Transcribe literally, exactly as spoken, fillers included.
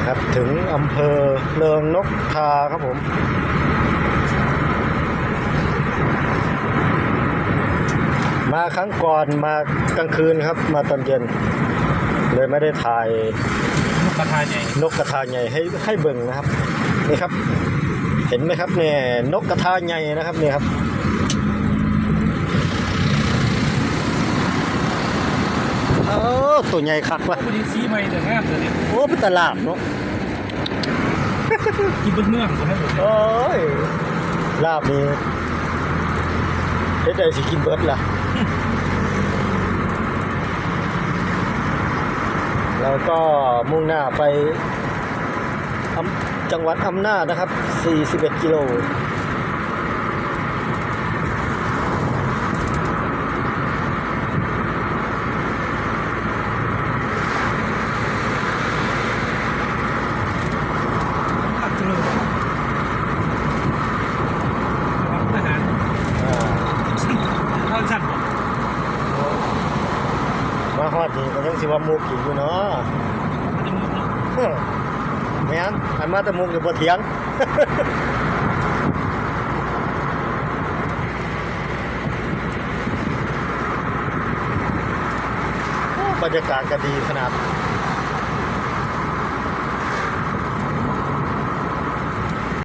ครับ ถึงอำเภอเริงนกทาครับผม มาครั้งก่อนมากลางคืนครับ มาตอนเย็น เลยไม่ได้ถ่าย นกกระทาใหญ่ นกกระทาใหญ่ให้ให้เบิ่งนะครับ นี่ครับ เห็นไหมครับเนี่ย นกกระทาใหญ่นะครับ นี่ครับ เออ ตัวใหญ่คักว่ะ วันนี้สีใหม่แต่งามเลยเนี่ย โอ้ เป็นตลาดเนาะ กินเบิดเมืองใช่ไหมผม โอ้ย ลาบนี่เฮ็ดได้สิกินเบิดล่ะ เราก็มุ่งหน้าไปอำจังหวัดอำนาจนะครับ สี่สิบเอ็ด กิโล ผักกะโหลกทหาร อ่า เอาสั่น มาฮอดนี่ก็ยังสิว่ามุกอีกอยู่เนาะ มันจะมุกเนาะ เออแม่นอันมาแต่มุกนี่บ่เถียง โอ้ บรรยากาศก็ดีขนาด